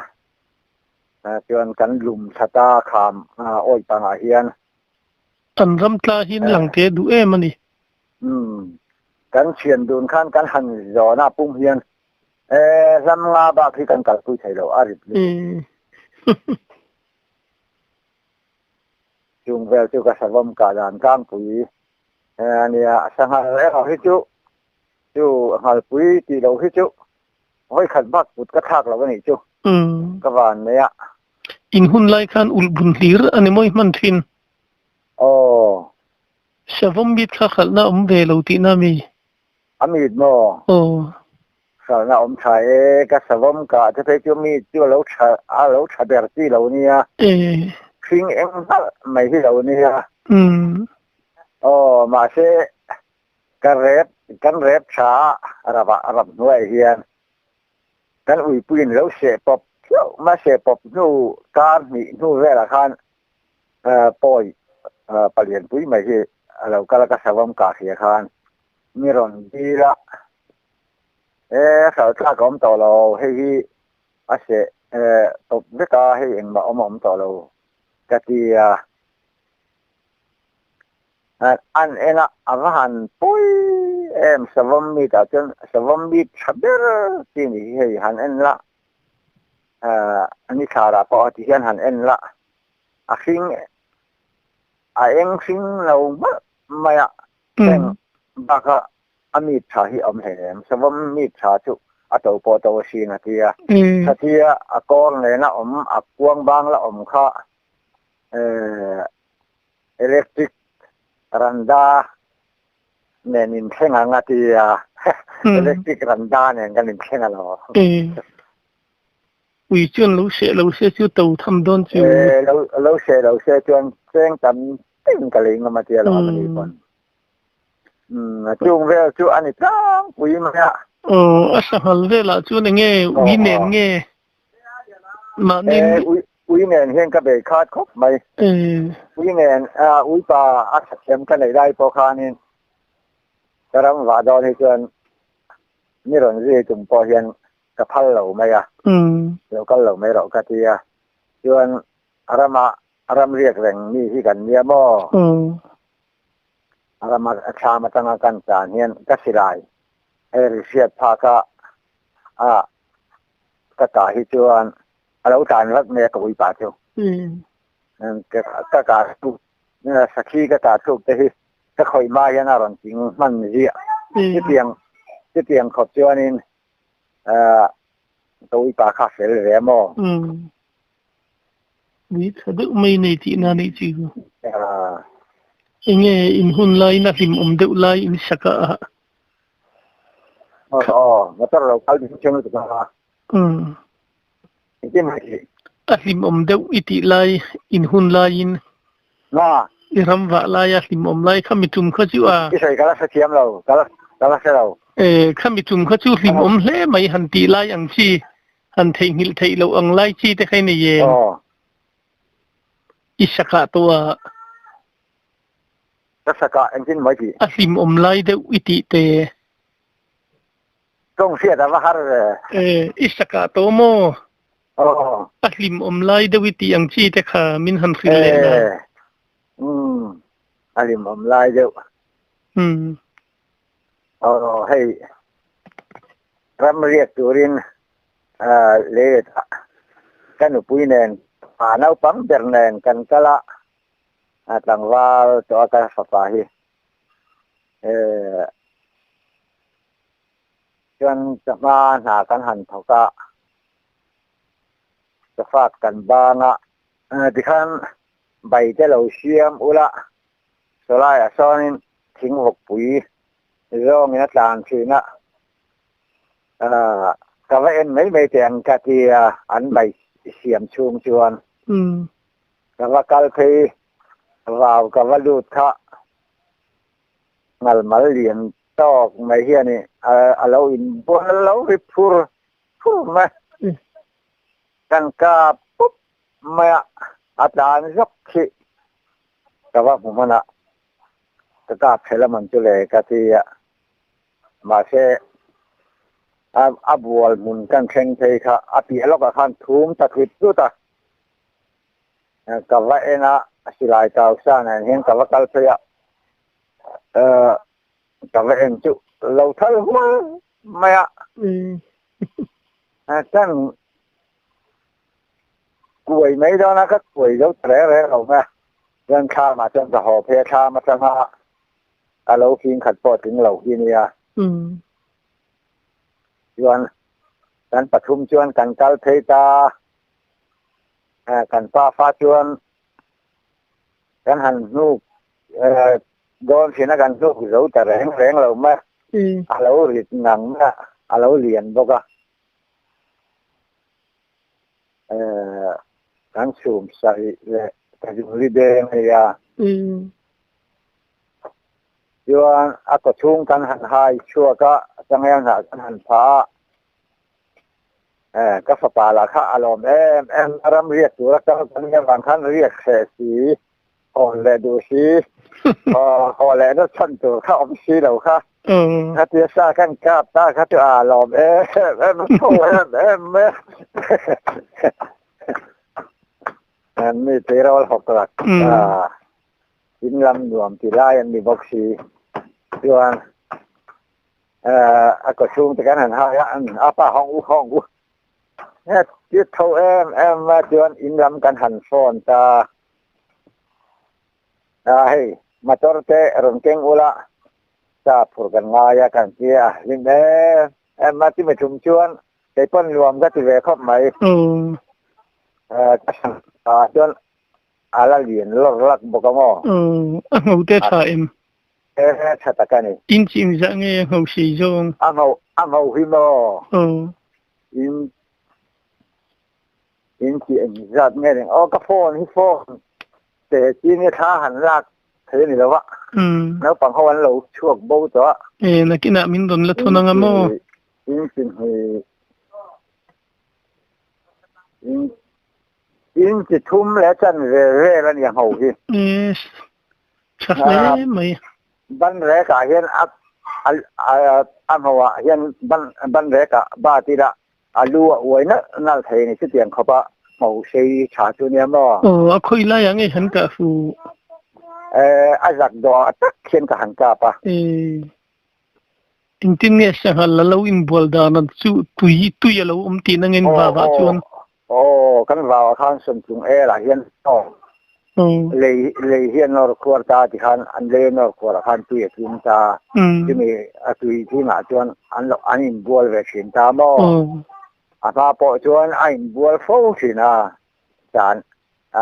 S2: chuan kan lum thla ta kham awi pangah hian.
S1: Kan ram tla hi an lang te duh em a ni.
S2: Umm, kan thian dun khan kan han zawn a pum hian e hlam nga bak hi kan kalpui thei lo a rip lutuk. Chung vel chu ka savawm kah dan tlangpui a nia, sanghal erawh hi chu chu nghalpui tih loh hi chu vawikhat bak kut ka thlak lo a nih chu ka van mai a.
S1: In hun lai khan ulh bun hlir a ni mawi hman thin.
S2: Aw.
S1: Savawm mit kha hralhna awm ve lo tihna mi?
S2: A mit maw?
S1: Aw.
S2: Hralhna awm tha e, ka savawm kah te phei chu mi chu a lo tha a lo tha ber chi lo nia.
S1: E.
S2: Hring eng hnalh mai hi lo nia.
S1: Umm.
S2: Aw, mahse ka rep kan rep tha a rap ah rap hnuaiah hian kan uipuiin lo seh pawp hlauh mai seh pawp hnu kar hnih hnu velah khan Pawi palianpui mai hi a lo kal a, ka savawm kah hria khan mi rawn dil a, e hralh tlak a awm tawh lo, hei hi a seh tawp vek a, hei engmah awm a awm tawh lo ka ti a. An en a, a va han pawi em savawm meat ah chuan savawm meat tha ber chi ni hi hei han en la. Ni thlarah pawh ti hian han en la, a hring a eng hring lo hmalh mai a, heng baka a mi tha hi a awm hlei em, savawm mi tha chu a to pawh to asin a ti a, khatia a kawr nena awm a kuang bang la awm kha electric randa nen inthleng ang a ti a, electric randa nen kan inthleng a lo.
S1: Ui chuan lo seh lo se chu to tham dawn chu.
S2: E, lo lo seh lo se chuan cheng tam ting ka lei ngam a tia lo a ni pawn. Um, chung vel chu ani tlangpui mai a.
S1: Aw, a sanghal velah chuan enge ui nen nge mahni
S2: E, ui ui nen hian ka bei khat khawp mai. Ui nen, ui pa a thathiam ka neih lai pawh khanin ka ram vah dawn hi chuan mi rawn zui tum pawh hian ka phal lo mai a, lo kal lo mai rawh ka ti a. Chuan rama ram riak reng mi hi kan nia maw? Rama thlam atanga kan tan hian ka silai hei ri hriat phak a a ka kah hi chuan a lo tlan vat mai a ka uipa chu. Ka kah thluk sakhi ka kah thluk te hi ka khawih hma hian a rawn ting hman ziah. Chutiang chutiang khawp chuanin ka uipa kha fel ve a maw?
S1: Ui tha deuh mai nei tihna anih chi chu. Enge in hun laiin a hlim awm deuh lai in sak a ah.
S2: Aw aw motor lo kal ding chiang lutuk a. Engtin mai tih?
S1: A hlim awm deuh i tih lai in hun laiin.
S2: Na.
S1: I ram vah laia hlim awm lai kha mi tum kha chu a.
S2: I sawi ka la hrethiam lo, ka la ka la hre lo.
S1: E kha mi tum kha chu hlim awm hle mai han tih lai ang chi. Han theihnghilh theih loh ang lai chi te kha i nei em? I sakah tawh a.
S2: Ka sakah engtin maw i tih?
S1: A hlimawm lai deuh i tih te.
S2: Tawng hriat a va har ve.
S1: E, i sakah tawh maw? A hlimawm lai deuh i tih ang chi te kha min han hrilh leh la.
S2: E. A hlimawm lai deuh. Aw hei ram riak turin leilet ah ka nupui nen pa naupang ber nen kan kal a, tlangval tawh a ka fapa hi chuan ka hma hna kan han thawk a, ka fak kan bang a, tikhan bai te lo siam ula Sawlaiah sawnin thing vawkpui zawngin a tlan thin a, ka va en mai mai teh ang ka ti a, an bai siam chhung chuan ka va kal phei vau ka va lut kha ngalmal lian tawk mai hian a lo inbual lo ri phur phur mai. Kan kap pup mai a, a tlan zawk khi ka va hmu hman a, ka kap thei lam ang chu le ka ti a, mahse a a bual hmun kan thleng phei kha a piah lawkah khan thum ta tlut tlut a, ka va en a, silai kau sa nen hian ka va kal phei a, ka va en chu lo thal hmul mai a, kan Kuai mai dawn a, ka kuai zo ta reng reng lo mai a. Chuan thlamah chuan ka haw phei a, thlam atanga a lo fing khat pawh tling lo hi nia. Chuan kan pathum chuan kan kal phei ta, kan pafa chuan kan han hnuk dawn thin a, kan hnuk zo ta reng reng lo mai a. A lo rit ngang mai a, a lo lian bawk a. Kan chhum sarih leh ka zungli deng a nia. Chuan a kaw chhung kan han hai chhuak a, changel hnah kan han pha a. Ka fapa lah kha a lawm em em a, ram riak tura kal kan nih avang khan riak hreh si, hawn leh duh si, haw lehna chhan tur kha awm si lo kha. Khatia sa kan kap ta kha chu a lawm em em a tho em em mai a. Mi tirawl hawk rak in lam nuam ti lai an ni bawk si. Chuan a kaw chhung te kan han hai a, a pa hawng u hawng u. Ti tho em em a chuan in lam kan han phone ta. A hei, motor te rawn keng ula, sa phur kan ngai a kan ti a, hlim em em a chumi thum chuan kei pawn nuam ka ti ve khawp mai. Ka hran ah chuan a la lian lawr lak bawk a maw?
S1: A ngho te tha em?
S2: E tha tak a ni.
S1: Inch inzah nge a ngho sei zawng?
S2: A ngho, a ngho hi maw? In In tih engzat nge ring aw ka phone hi phone te chi nge thla han lak thei a ni lo a naupang ho an lo chhuak bo tawh a.
S1: E nakinah min rawn la thawn anga maw?
S2: In ti hmui in in ti thum leh chan ve vel a nia ho hi.
S1: E tha hle mai.
S2: Ban rek ah hian a a ngho ah hian ban ban rek ah bat ila A lu a uai nalh nalh thei ni chutiang khawp a hmo sei tha chu nia maw?
S1: Aw, a khawi lai ah nge han kah fu?
S2: Eh, a zak dawh ah tak hian ka han kap a.
S1: Eh, engtin nge sanghal a lo inbual dan a chu tui tui a lo awm tihna nge in vau ah chuan?
S2: Aw, aw, kan vau ah khan sawmtlung el ah hian aw. Lei lei hi a nawr khuar ta ti khan an lei a nawr khuar ah khan tui a tling ta. Chumi a tui tlingah chuan an lo an inbual ve thin ta maw? A hma pawh chuan a inbual fo thin a, tan a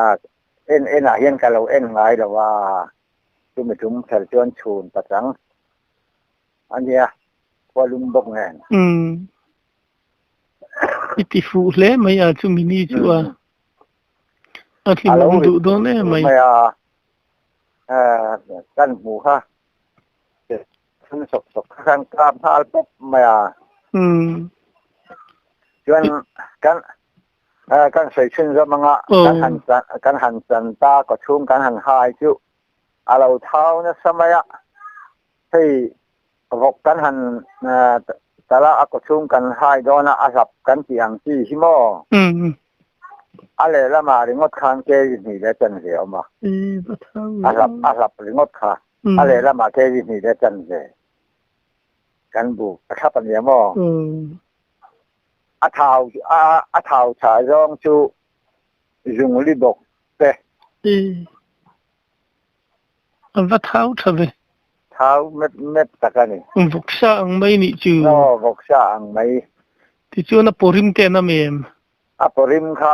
S2: en en ah hian ka lo en ngai lo a, chumi tum kher chuan chhun pachang a nia, khua lum bawk nen.
S1: I ti fuh hle mai a chumi ni chu a. A hlimawm duh dawn em mai.
S2: Mai a, kan hmuh kha thun sawk sawk kha khan kap nghal pawp mai a. Chuan kan kan sawi chhun zawm anga kan han kan han chan ta kaw chhung kan han hai chu a lo thau nasa mai a. Hei vawk kan han tala a kaw chhung kan hai dawn a, a hlap kan tih ang chi hi maw? A lehlamah ringawt khan kg hnih leh chanve a awm a. A hlap a hlap ringawt kha a lehlamah kg hnih leh chanve kan buk a thlap a nia maw? A thau a thau chhah zawng chu zungli bawk te.
S1: A va thau tha ve.
S2: Thau mep mep tak a ni.
S1: Vawksa ang mai nih chu.
S2: Aw, vawksa ang mai.
S1: Tichuan a pawrim te an am em?
S2: A pawrim kha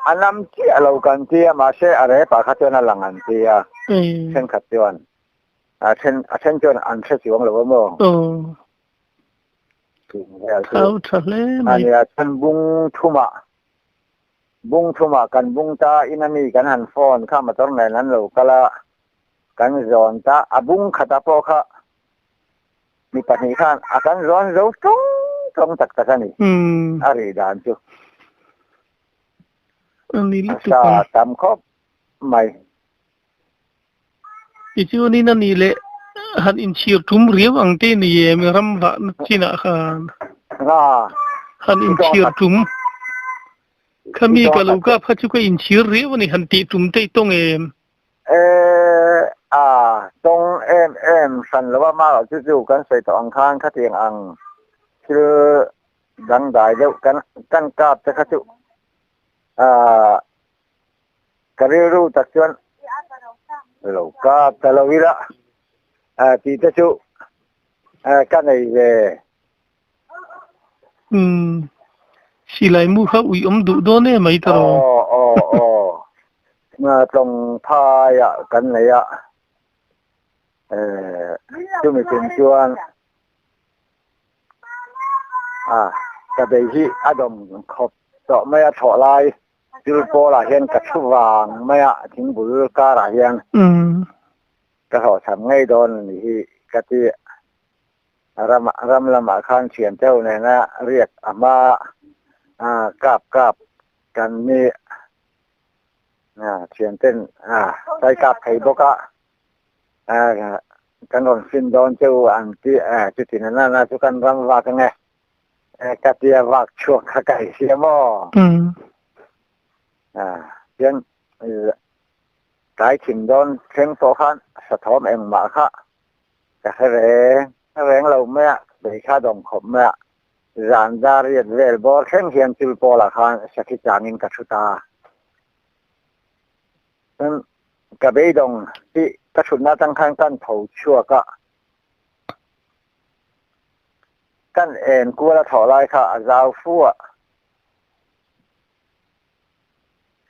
S2: a nam chiah lo kan ti a, mahse a repah kha chuan a lang an ti a, thenkhat chuan a then a then chuan an hre chuang lo a maw?
S1: Aw. Thau tha hle mai.
S2: A nia, chuan bung thumah Bung thumah kan bung ta in a mi kan han phone kha motor nen an lo kal a, kan zawn ta a bung khata pawh kha mi pahnih khan a kan zawn zo tawng tawng tak tak a ni a rih dan chu. A sa tam khawp mai.
S1: Tichuanin a nih leh han inchhir tum riau ang te ni em ram vahna chinah khan han inchhir tum khami ka lo kap kha chu ka inchhir riau a ni han tih tum te i tawng em?
S2: E a tawng em em hran lo a mahrawh chu chu kan sawi tawh ang khan khatiang ang thil dangdai deuh kan kan kap te kha chu ah Ka rilru tak chuan lo kap ta lo ila tih te chu ka nei ve.
S1: Umm, silai mu kha ui awm duh dawn e mai ta rawh.
S2: Aw aw aw, tlawng phaiah kan nei a, chumi tum chuan ka bei hi a dawm khawp tawh mai a thlawh lai. Thil pawlah hian ka thu vang mai a, thingbul karah hian ka hlawhchham ngei dawn a nih hi ka ti. Ram ram lamah khan thian teuh nena riak a hma kap kap kan ni thian ten sai kap thei bawk a, kan rawn fin dawn che u ang tih chuti na na chu kan ram vak ange. Ka tia vak chhuak kha ka i hria maw? Chuan tlai thim dawn thleng pawh khan sathawm engmah kha ka hre reng reng lo mai a, bei kha dawm khawp mai a. Zan dar riat vel bawr thleng hian chul pawlah khan sakhi changin ka thu ta. Chuan ka beidawng tih ka thutna atang khan kan tho chhuak a. Kan en kual a thawh lai kha a zau fu a,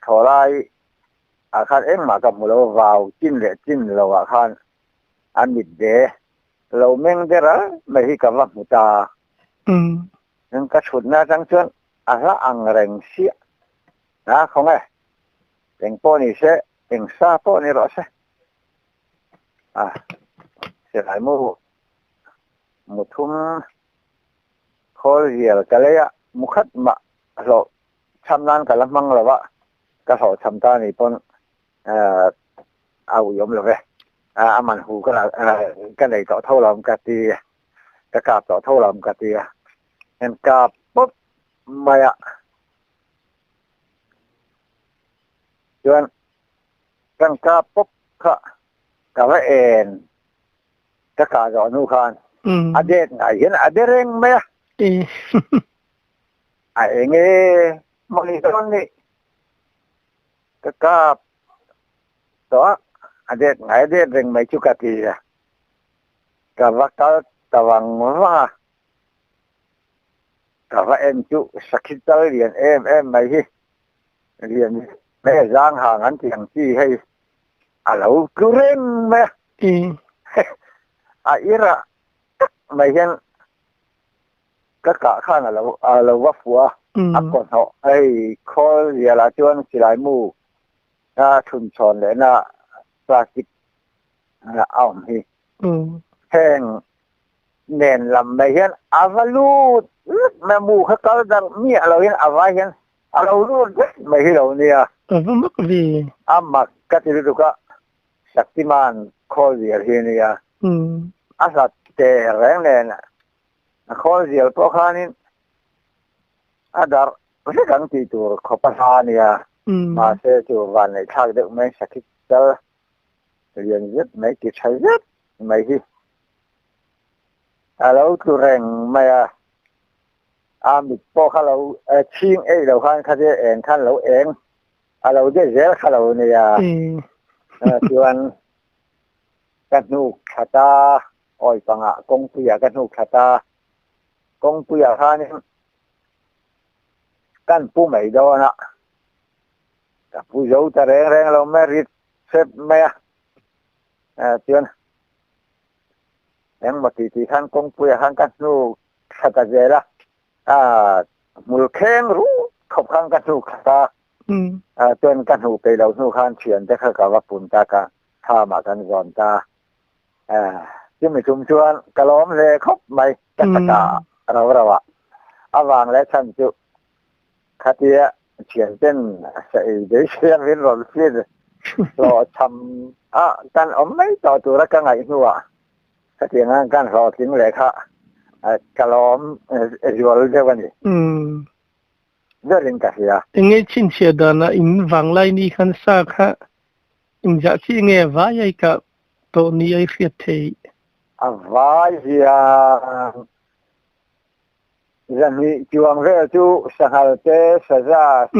S2: thawh lai ah khan engmah ka hmu lo, vau chin leh chin lo ah khan a mit ve lo meng der al mai hi ka va hmu ta. Ka thutna atang chuan a hla ang reng siah a, khawnge eng pawh ni se, eng sa pawh ni rawh se, a silai mu Mu thum khawl rial ka lei a, mu khat mah hlawh cham nan ka la hmang lo a, ka hlawh cham ta ni pawn a ui awm lo ve. A man hu ka ka nei tawh tho lo ang ka ti a, ka kap tawh tho lo ang ka ti a, en kap pawp mai a. Chuan kan kap pawp kha ka va en Ka kah zawh hnu khan a det ngai hian a de reng mai a. A eng e mawni dawn ni. Ka kap tawh a, a det ngai a det reng mai chu ka ti a. Ka va kal ta vang vang a. Ka va en chu sakhi chal lian em em mai hi. Lian mai a zang hang an tih ang chi hei a lo tlu reng mai a. A irah tak mai hian ka kah khan a lo a lo va fuh a, a kaw hnawh hei khawl rialah chuan silai mu a thun chhawn lehna plastic a awm hi. Heng nen lam mai hian a va lut vek mai a, mu kha kal darh miah lo hian a vai hian a lo lut vek mai hi lo nia.
S1: A va mak ve.
S2: A mak ka ti lutuk a. Shaktiman khawl zial hi a nia. A hlat teh reng nen a khawl zial pawh khanin a darh vek ang tih tur khawp a hla a nia. Mahse chu vanneih thlak deuh mai sakhi chal lian zet mai ti tha zet mai hi a lo tlu reng mai a. A mit pawh kha lo chhing eih lo khan khatia eng khan lo eng a lo de zel kha lo nia. Chuan ka hnuk thla ta, awi pangah kawngpuiah ka hnuk thla ta. Kawngpuiah khanin kan pu mai dawn a, ka pu zo ta reng reng lo mai rit hrep mai a. Chuan engmaw tih tih khan kawngpuiah khan ka hnuk thla ta zel a, hmul kheng rup khawp khan ka hnuk thla ta. Chuan ka hnuh peih loh hnu khan thiante kha ka va pun ta ka thlamah kan zawn ta. Chumi tum chuan ka lawm hle khawp mai ka taka rau rau ah. A vang leh chhan chu khatia thianten sa ei beisei min rawn fir hlawhchham a kan awm mai tawh tura ka ngaih hnuah khatiang ang kan hlawhtling leh kha ka lawm zual deuh a ni. Berin ka hria.
S1: Enge chhinchhiah danah in vanglai ni khan sa kha Engzah chi nge vai ai kah tawh ni ai hriat theih?
S2: A vai hian zahnih chuang vel chu sanghal te, saza,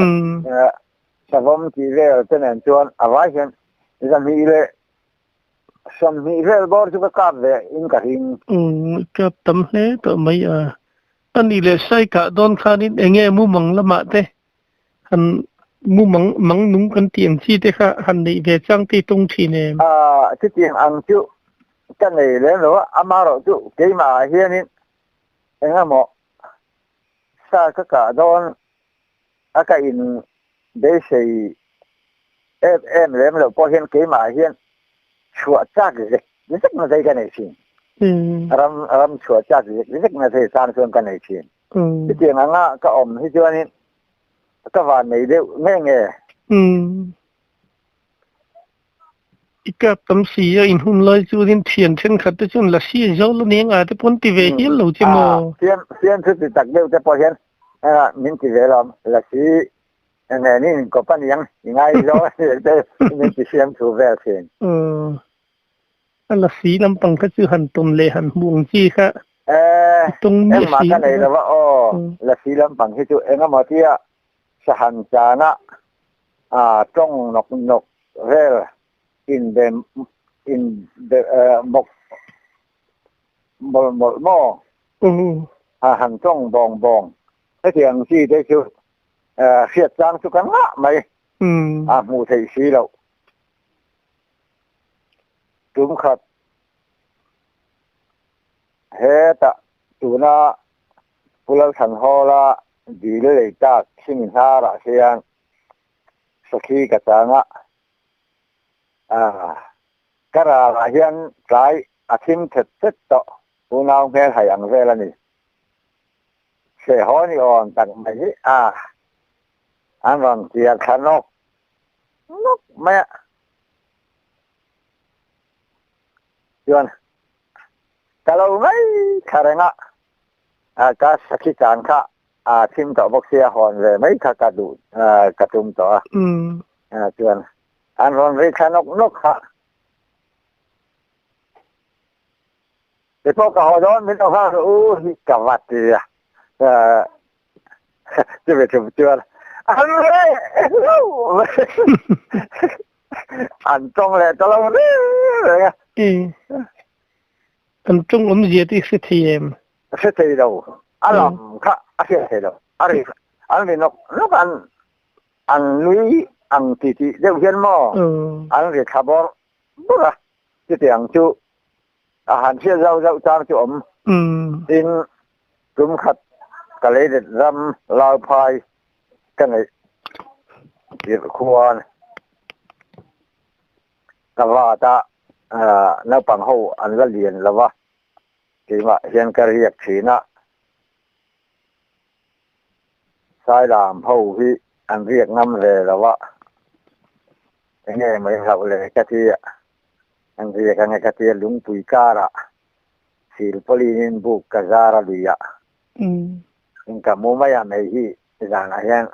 S2: savawm tih vel te nen chuan a vai hian zahnih leh sawmhnih vel bawr chu ka kap ve in ka ring.
S1: I kap tam hle tawh mai a. A nih leh sai kah dawn khanin enge mumang lamah te Han mu mang mang nung kan tih ang chi te kha han neih ve chang te tawng thin em?
S2: Aaa chutiang ang chu ka nei lem lo a, amaherawh chu keimah ah hianin engemaw sa ka kah dawn a ka in beisei em em lem loh pawh hian keimah ah hian chhuah chak zek zek na zai ka nei thin. Ram ram chhuah chak zek zek na zai tan chuan ka nei thin. Chutiang anga ka awm hi chuanin ka van nei deuh nge nge.
S1: I kap tam si a, in hun lai chuanin thian thenkhat te chuan lasi zo la nia nga te pawh an ti ve hial lo che maw?
S2: Fiam thu ti tak deuh te pawh hian min ti ve lo, lasi nen in inkawp a niang i ngai zo a ni te min ti fiam thu vel thin.
S1: A lasi lampang kha chu han tawn leh han hmuh ang chi kha
S2: i tawng miah si. Engmah ka nei lo a aw, lasi lampang hi chu engemaw tia sahan chana tawng nawk nawk vel inbe inbe mawk mawlh mawlh maw han tawng bawng bawng hetiang chi te chu hriat chang chu ka ngah mai a hmuh theih si loh. Tumkhat hetah tuna Pu Lalthanhawla dil lei tak thing hnarah hian sakhi ka chang a, ka ralah hian tlai a thim thet thet tawh, unau hmelhai ang vel a ni. Hrehhaw ni awn tak mai hi a, an rawn tiar thla nawk nawk mai a. Chuan ka lo ngaithla reng a, ka sakhi chan kha a thim tawh bawk sia hawn ve mai kha ka duh ka tum tawh a, chuan an rawn ri thla nawk nawk kha. Ti pawh ka haw dawn min lo nghak rawh u hi ka va ti a, chumi tum chuan an reh hlauh mai an tawng leh ta lo reng reng a.
S1: An tawng awmzia te i hre thei em?
S2: Hre thei lo, a lam kha a hriat thei lo, a ri an ri nawk nawk a, an nui ang ti tih deuh hian maw an ri thla bawrh bawrh a, chutiang chu A han hriat zauh zauh chang chu awm. Tin, tum khat ka leilet ram Lauphai ka neih tirh khuan ka vat a, naupang ho an la lian lo va, keimah hian ka riak thin a. Sailam ho hi an riak ngam ve lo va, enge mai hlauh le ka ti a. An riak ange ka tia lungpui karah silpawlin in buk ka zar a luiah in ka mu mai a mei hi Zanah hian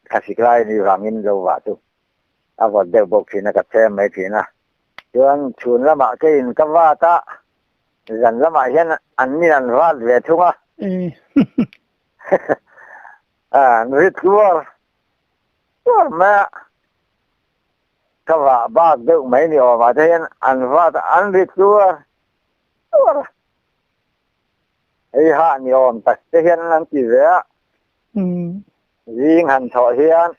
S2: thlasik lai ni vangin lo vah chu a vawt deuh bawk thin a, ka chhem mai thin a. Chuan chhun lamah keiin ka vat a, zan lamah hian an nin an vat ve thung a. An ri tluar tluar mai a, ka vah bak deuh mai ni awmah te hian an vat a, an ri tluar tluar a. Hei hah ni awm tak te hian an ti ve a, zing han thawh hian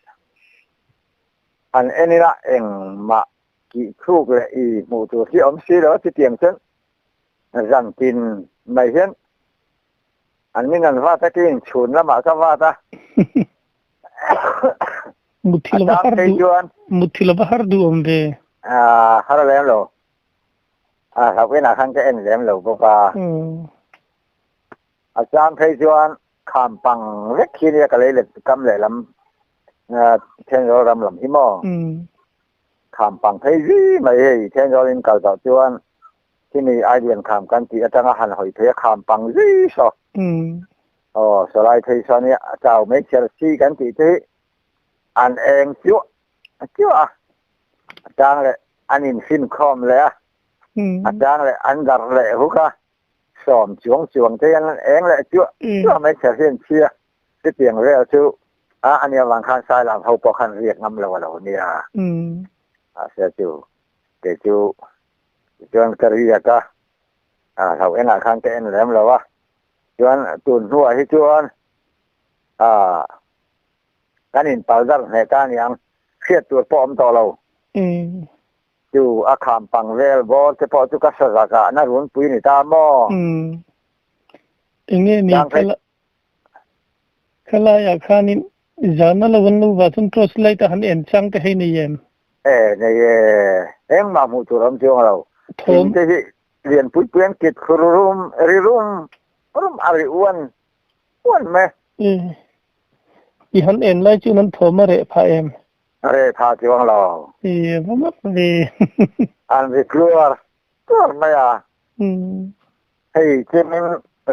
S2: han en ila engmah kih thluk leh i hmuh tur hi awm si lo a chutiang chuan zan tin mai hian an min an vat a keiin chhun lamah ka vat a.
S1: Muthilh va har duh muthilh va har duh awm ve.
S2: Har lem lo. A hlauh inah khan ka en lem lo bawk a. A chang phei chuan kham pang vek khi nia ka lei let kam lehlam Thenzawl ram lam hi maw? Kham pang phei zui mai hei Thenzawl in kal tawh chuan khimi Ailian kham kan tih atanga han hawi phei a kham pang zui saw. Aw sawlai phei saw nia a chau mai chher chi kan tih te hi an eng chiah chiah a. A chang leh an infinkhawm leh a, a chang leh an darh leh huk a, sawm chuang chuang te hian an eng leh chuah chuah mai kher hi an thi a, chutiang vel chu a ania vang khan Sailam ho pawh khan riak ngam lo a lo nia. Mahse chu kei chu chuan ka riak a, a hlauh engah khan ka en lem lo a, chuan tun hnuah hi chuan a Kan inpal dar hneh ta aniang, hriat tur pawh awm tawh lo. Chu a kham pang vel bawr te pawh chu ka hre zak a, na runpui ni ta maw?
S1: Enge ni khalaiah khanin zana lo an lo vah chuan torch light a han en chang te hei nei em?
S2: E nei e, engmah hmuh tur awm chuang lo. Thing te hi lian pui pui an kit khur rum ri rum rum a ri uan uan mai.
S1: I han en lai chuan an thawm a reh phah em?
S2: A reh phah chuang lo.
S1: I va mak ve.
S2: An ri tluar tluar mai a. Hei chemin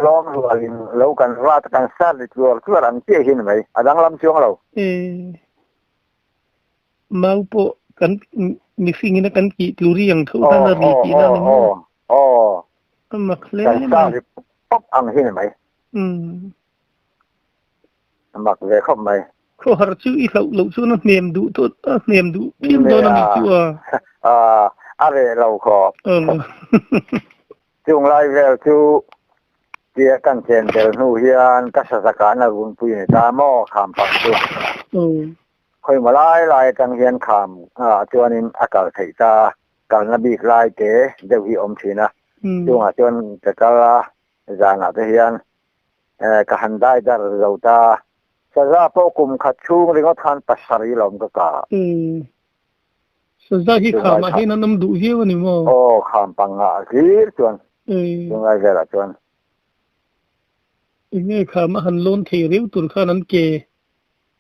S2: lawm rualin lo kan vat kan sat ri tluar tluar ang chiah hi ni mai. A danglam chuang lo.
S1: Mau pawh kan mihringin a kan kih tlu ri ang tho khan a ri tihna a ni maw?
S2: Aw.
S1: A mak hle
S2: mai. Kan sat ri pawp ang hi ni mai. A mak ve khawp mai.
S1: Khawhar chu i hlauh loh chuan a hnem duh tawh a hnem duh phian dawn a ni chu a.
S2: A reh lo khawp. Chung lai vel chu tia kan chen tel hnu hian ka sazakah na runpui ni ta maw kham pang chu. Khawimaw lai lai atang hian kham ah chuanin a kal theih ta kalna bik lai te deuh hi awm thin a. Chungah chuan ka kal a zanah te hian Ka han dai dar zo ta. Saza pawh kum khat chhung ringawt khan pasarih lawm ka kah.
S1: Saza hi khamah hian an awm duh viau a ni maw?
S2: Aw, kham pangah hlir chuan tunlai velah chuan.
S1: Enge kham a han lawn thei riau tur khan an ke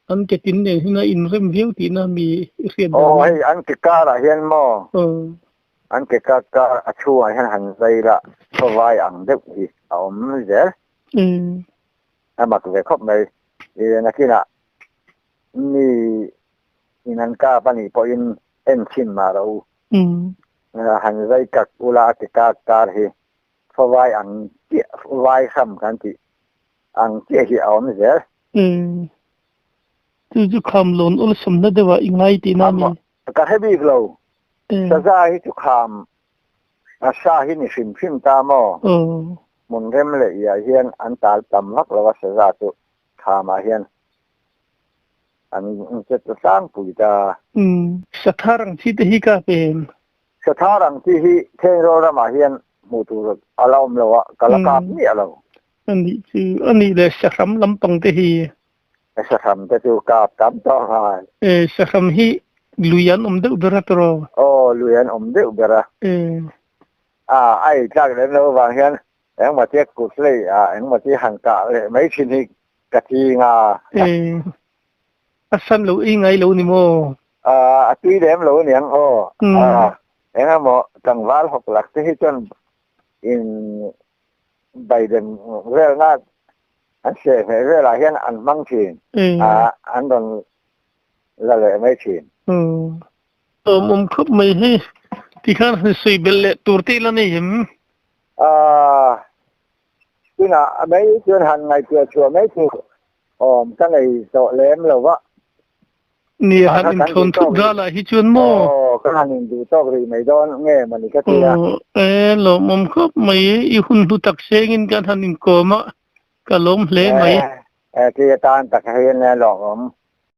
S1: an ke tin nen hian a inrem viau tihna mi i hriat dan.
S2: Aw, hei an ke karah hian maw? An ke kar kar a chhungah hian han zai la khawvai ang deuh hi a awm zel. A mak ve khawp mai. I nakinah mi in an kap a nih pawhin en chhin mah rawh u. Han zai kak ula a ke kar kar hi khawvai ang chiah vai hram kan tih ang chiah hi a awm zel.
S1: Chu chu khamlawn awlsamna deuhah i ngai tihna a ni.
S2: Ka hre bik lo. Saza hi chu kham a sa hi ni hrim hrim ta maw? Hmun rem leh iah hian an tal tam vak lo a saza chu khamah hian an che ta tlangpui ta.
S1: Sathar ang chi te hi ka pe em?
S2: Sathar ang chi hi Thenzawl ramah hian hmuh tur a la awm lo a, ka la kap miah lo.
S1: Anih chu, anih leh sahram lampang te hi.
S2: Sahram te chu kap tam tawh nghal.
S1: E, sahram hi lui an awm deuh ber a tawh.
S2: Aw, lui an awm deuh ber a.
S1: E.
S2: A, a ei tlak lem lo avang hian engmaw tia kut hlei a, engmaw tia han kah leh mai thin hi ka ching a.
S1: E, a san lo ei ngai lo ni maw?
S2: A, a tui lem lo aniang aw. A, engemaw tlangval hawk lak te hi chuan in Biden velna. An seh hmeh velah hian an hmang thin a, an rawn la leh mai thin.
S1: Awm khawp mai hei tikhan han sawi belh leh tur te ila nei em?
S2: Aaa tunah mai chuan han ngaihtuah chhuah mai chu awm ka nei tawh lem lo va.
S1: Nia han inthawn thut dalah hi chuan maw?
S2: Aw ka han induh tawk rih mai dawn nge mawni ka ti a.
S1: Aw e lawmawm khawp mai i hun hlu tak sengin kan han inkawm a ka lawm hle mai.
S2: E ti atan tak hian lawmawm.